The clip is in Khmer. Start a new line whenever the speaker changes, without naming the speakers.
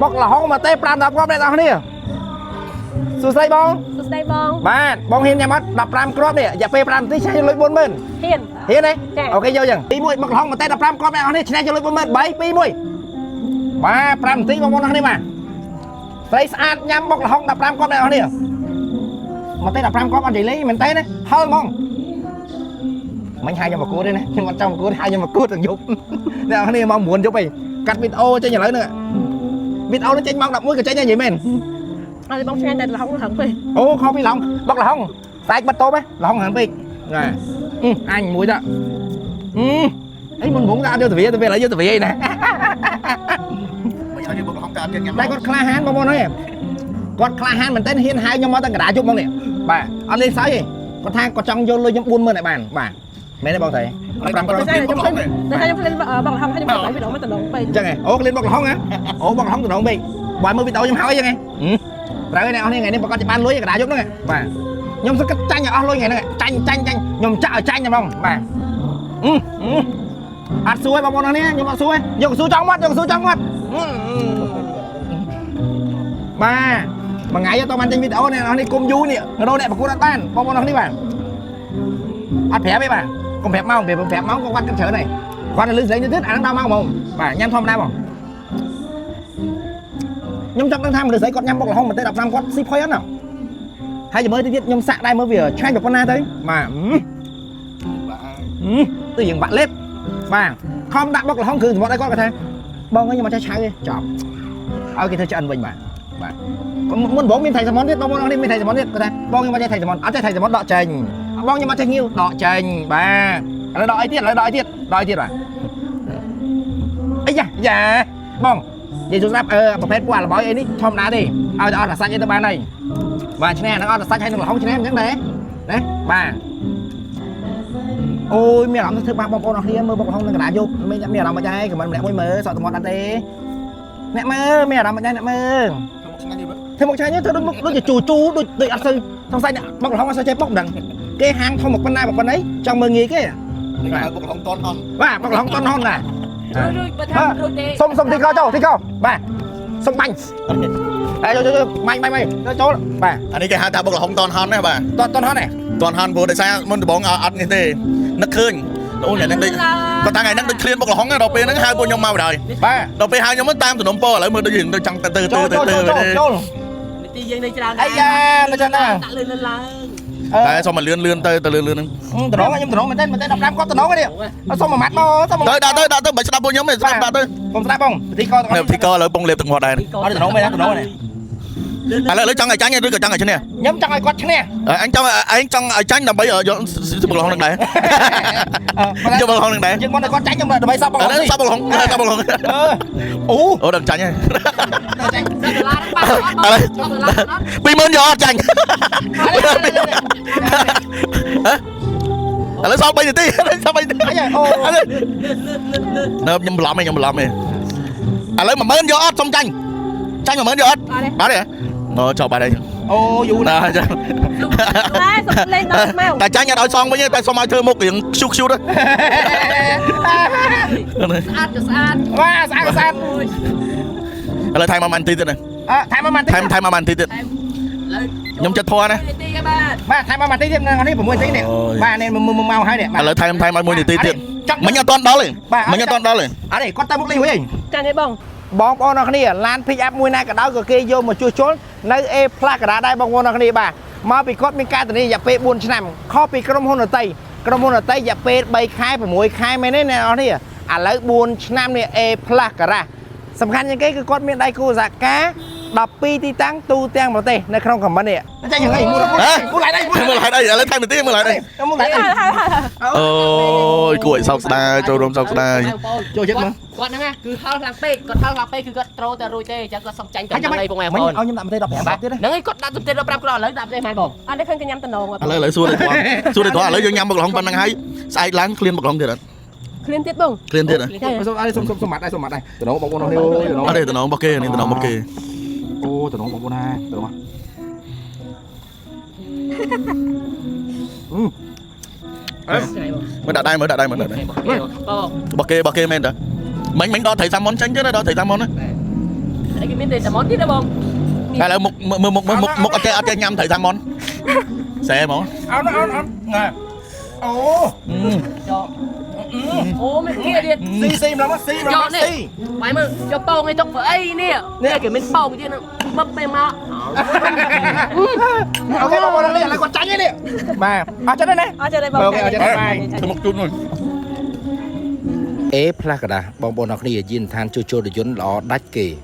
បុកល្ហុងមកទេ5 10គ្រាប់អ្នកនរគ្នាសួស្តីបង
សួស្តីបង
បាទបងហ៊ានញ៉ាំអត់15គ្រាប់នេះរយៈពេល5នាទីឈ្នះយកលុយ40000
ហ៊ាន
ហ៊ានទេ
ចា៎
OK យកចឹងទី1បុកល្ហុងមកទេ15គ្រាប់អ្នកនរគ្នាឈ្នះយកលុយ40000 3 2 1បាទ5នាទីបងប្អូនអរគ្នាបាទស្រីស្អាតញ៉ាំបុកល្ហុង15គ្រាប់អ្នកនរគ្នាមកទេ15គ្រាប់អត់និយាយលេងមែនទេណាហឹលហ្មងមិញហៅខ្ញុំមកគួតទេណាខ្ញុំអត់ចង់មកគួតហៅខ្ញុំមកគួតទាំងយប់អ្នកនរគ្នាម៉ោង9យប់អីកាត់វីដេអូចេញឥឡូវហ្នឹងវីដេអូនេះចេញម៉ោង11ក៏ចេញដែរនិយាយមែន
អត់បងឆ្ងាញ់តែល្ហុងហឹងពេក
អូខុសពីឡងបុកល្ហុងស្អែកបាត់តូបហ៎ល្ហុងហាងពេកណាអឺអញមួយទៅអឺអីមុនបងដាក់យកទៅវាទៅវាឥឡូវយកទៅវាអីណា
មិនឲ្យបុកល្ហុងតែអត់ទៀតញ៉ាំ
តែគាត់ក្លាហានបងប្អូនអើយគាត់ក្លាហានមែនទែនហ៊ានហៅខ្ញុំមកតាំងកណ្ដាលយប់មកនេះបាទអត់លេងសើចទេគាត់ថាគាត់ចង់យកលុយខ្ញុំ40000ឲ្យបានបាទមែនទេបងស្រី5គ្រាប់
តែខ្ញុំភ្លេចតែខ្ញុំភ្លេចបងល្ហុងខ្ញុំភ្លេចវីដេអូមកតំណងពេក
អញ្ចឹងហ៎អូក្លៀនបុកល្ហុងហ៎អូបុកល្ហុងតំណងពេកបើមើលវីដេអូខ្ញុំហើយអញ្ចឹងហ៎ត្រូវហើយអ្នកនរថ្ងៃនេះប្រកាសជាបានលុយកណ្ដាលយប់ហ្នឹងបាទខ្ញុំសឹកចាញ់ឲ្យអស់លុយថ្ងៃហ្នឹងចាញ់ចាញ់ចាញ់ខ្ញុំចាក់ឲ្យចាញ់ហ្មងបាទអឺអត់សួរបងប្អូននេះខ្ញុំអត់សួរយកសួរចង់មាត់យកសួរចង់មាត់បាទមួយថ្ងៃអត់បានចេញវីដេអូអ្នកនរនេះគុំយូរនេះរកអ្នកប្រកួតអត់បានបងប្អូននេះបាទអត់ប្រាប់ទេបាទកុំប្រាប់ម៉ោងប្រាប់ប្រាប់ម៉ោងគាត់គិតច្រើនហើយគាត់ទៅលឺស្លេងទៀតអាហ្នឹងដល់ម៉ោងហ្មងបាទញ៉ាំធម្មតាបងខ្ញុំចង់ដឹងថាមនុស្សស្រីគាត់ញ៉ាំបុកល្ហុងមកទេ15គាត់ស៊ីផុយអត់ណាហើយមើលទៅទៀតខ្ញុំសាក់ដែរមើលវាឆ្ងាញ់ប៉ុណ្ណាទៅបាទទៅយើងបាក់លេបបាទខំដាក់បុកល្ហុងគ្រឿងសមុទ្រឲ្យគាត់គាត់ថាបងខ្ញុំអត់ចេះឆៅទេចប់ឲ្យគេធ្វើឆ្អិនវិញបាទបាទមុនបងមានថៃសមនទៀតបងប្អូននេះមានថៃសមនទៀតគាត់ថាបងខ្ញុំអត់ចេះថៃសមនអត់ចេះថៃសមនដកចេញបងខ្ញុំអត់ចេះងាវដកចេញបាទឥឡូវដកអីទៀតឥឡូវដកអីទៀតដកអីទៀតបាទអីយ៉ាយ៉ាបងនិយាយស្រាប់អឺប្រភេទពួកអាល្បយអីនេះធម្មតាទេឲ្យតែអត់អាសាច់អីទៅបានហើយបាទឈ្នះហ្នឹងអត់អាសាច់ហើយនឹងល្ហុងឈ្នះអញ្ចឹងដែរណាបាទអូយមានអារម្មណ៍ធ្វើបាបបងប្អូនអរគ្នាមើលបុកល្ហុងនឹងកណ្ដាលយប់មានមានអារម្មណ៍មិនដែរខមមិនម្នាក់មួយមើលសក់ត្មត់អត់ទេអ្នកមើលមានអារម្មណ៍មិនដែរអ្នកមើល
ធ្វើមកឆ្ងាញ់ទេ
ធ្វើមកឆ្ងាញ់ទៅដូចមុខដូចជាជូជូដូចដូចអត់សូវសង្ស័យអ្នកបុកល្ហុងអត់សូវចេះបុកមិនដឹងគេហាងធំមកប៉ុណ្ណាប៉ុណ្ណីចង់មើលងាយគេ
បាទបុកល្ហុងតន់អន់
បាទបុកល្ហុងតន់ហនណា
រួចបើថារួចទេ
សុំសុំទីកចូលទីកបាទសុំបាញ់ហើយចូលចូលបាញ់បាញ់បាញ់ចូលបាទ
អានេះគេហៅថាបុកល្ហុងតន់ហន់ណាបាទ
តន់តន់ហនទេ
តន់ហន់ព្រោះដោយសារមុនដំបងអត់នេះទេនឹកឃើញអូថ្ងៃហ្នឹងដូចគាត់តាថ្ងៃហ្នឹងដូចឃ្លានបុកល្ហុងដល់ពេលហ្នឹងហៅពួកខ្ញុំមកបណ្ដោយ
បាទ
ដល់ពេលហៅខ្ញុំតាមសំណុំពរឥឡូវមើលដូចយើងទៅចង់ទៅទៅ
ចូល
ទៅ
ចូល
ទៅ
ចូលចូល
នីតិយើងនៅច្រើន
អាយ៉ាមកចឹងណា
ដាក់លឿនលឿនឡើង
តែសុំមកលឿនលឿនទៅទៅលឿនលឿនហ្នឹង
តំណងខ្ញុំតំណងមែនទេមែនទេ15គាត់តំណងនេះសុំមួយម៉ាត់មកសុំ
ទៅដាក់ទៅដាក់ទៅមិនស្ដាប់ពួកខ្ញុំទេស្ដាប់ដាក់ទៅ
ខ្ញុំស្ដាប់បងពិធីករទាំង
នៅពិធីករឥឡូវពងលេបទឹកមាត់ដែរ
អត់តំណងមែនណាតំណងនេះ
ឥឡូវឥឡូវចង់ឲ្យចាញ់ឬក៏ចង់ឲ្យឈ្នះ
ខ្ញុំចង់ឲ្យគាត់ឈ្នះ
អញចង់ឯងចង់ឲ្យចាញ់ដើម្បីយកបុកល្ហុងហ្នឹងដែរយកបុកល្ហុងហ្នឹងដែរ
យើងមកដល់គាត់ចាញ់ខ្ញុំដើម្បីសពបង
ឥឡូវសបុកល្ហុងសបុកល្ហុង
អឺអូ
អូដល់ចាញ់ហើយ
ចាញ់
ដុល្លារហ្នឹងបាត់អត់ដុល្លារអត់
20000យកអត់ចាញ់ឥឡូវសល់3នាទីឥឡូវសល់3នាទី
អីអូ
នៅខ្ញុំបន្លំឯងខ្ញុំបន្លំឯងឥឡូវ10000យកអត់សុំចាញ់ចាញ់10000យកអត់បាត់ទេអូចប់បាត់ហើយ
អូយូរ
ណាចា
តែសុំលេងដល់មក
តែចាញ់អត់ឲ្យសងវិញទេតែសុំឲ្យធ្វើមុខរៀងខ្ជុះខ្ជុះទៅ
ស្អាតក៏ស្អាត
បាទស្អាតស្អាត
ឥឡូវថែមមួយនាទីទៀតណា
អើថែមមួយនាទី
ថែមថែមមួយនាទីទៀតខ្ញុំចិត្តធေါ်ណា
នីតិគេបាទ
បាទថែមមួយនាទីទៀតនេះ6នាទីនេះបាទនេះមកហើយនេះ
ឥឡូវថែមថែមឲ្យមួយនាទីទៀតមិញអត់ទាន់ដល់ទេមិញអត់ទាន់ដល់ទេ
អត់ទេគាត់ទៅមុខលេងវិញ
ចានេះបង
បងប្អូនអរគ្នាឡាន pick up មួយណាក៏ដោយក៏គេយកមកជួសជុលនៅ A Plus ក៏ដែរបងប្អូនអរគ្នាបាទមកពីគាត់មានការធានារយៈពេល4ឆ្នាំខុសពីក្រុមហ៊ុនដទៃក្រុមហ៊ុនដទៃរយៈពេល3ខែ6ខែមែនទេអ្នកនរគ្នាឥឡូវ4ឆ្នាំនេះ A Plus ការ៉ាសំខាន់ជាងគេគឺគាត់មានដៃគូសហការ12ទីតាំងទូទាំងប្រទេសនៅក្នុងខមមិននេះចាញ់យ៉ាងអីមូលមូលហេតុអីមូល
មើលហេតុអីឥឡូវថែមនាទីមើលហេតុអី
មូលហេតុអី
អូយគួរឲ្យសោកស្ដាយចូលរួមសោកស្ដាយ
ចូលចិត្តមើល
គាត់ហ្នឹងគឺហល់ខ្លាំងពេកគាត់ហល់ខ្លាំងពេកគឺគាត់ត្រូតែរួចទេអញ្ចឹងគាត់សុំចាញ់ទៅហ្នឹងឯងបងប្អូន
មិញឲ្យខ្ញុំដាក់ប្រទេស15
បាទ
ទៀតណា
ហ្នឹងឯងគាត់ដាក់ទៅទេ15គ្រាប់ឥឡូវដាក់ទេម៉ែបង
អត់ទេឃើញគេញ៉ាំតំណង
ឥឡូវឥឡូវសួរទៅត្រង់សួរទៅត្រង់ឥឡូវយើងញ៉ាំបុកល្ហុងប៉ុណ្្នឹងហើយស្អែកឡើងឃ្លានបុកល្ហុងទៀតអត់
ឃ្លានទៀតបង
ឃ្លានទៀតអត់
សុំអត់សុំសុំសុំម៉ាត់ដែរសុំម៉ាត់ដែរតំណងបងប្អូនអរគ្នាអូយតំណង
អត់ទេតំណងរបស់គេនេះតំណងរបស់គេ
អូតំណងបងប្អូនណាតំណង
មើលដាក់ដៃមើលដាក់ដៃមើលដាក់ដៃ
បង
របស់គេរបស់គេមែនតើមិញមិញដល់ត្រីសាម៉ុនចេញទៀតដល់ត្រីសាម៉ុនណា
អីគេមានតែសាម៉ុនទៀតទេបង
ឥឡូវមុខមើលមុខមើលមុខមុខអត់ចេះអត់ចេះញ៉ាំត្រីសាម៉ុនសែហ្មង
អោនអោនអោនណែអូ
ចកអូមានគេទៀត
ស៊ីស៊ីម្លងមកស៊ីម្លង
យកនេះ
មកស៊ី
បាយមើលយកពងឲ្យទុកធ្វើអីនេះនេះគេមានពងទៀតហ្នឹងបឹបពេលមក
OK បងប្អូននេះឥឡូវគាត់ចាញ់ហើយនេះបាទអត់ចិត្តទេណា
អត់ចេះទេបង
OK អត់ចេះទេ bye
ធ្វើមុខជូនមួយ
អេផ្លាស់កដាបងប្អូនអរគ្នាយានដ្ឋានជួសជុលរថយន្តល្អដាច់គេ។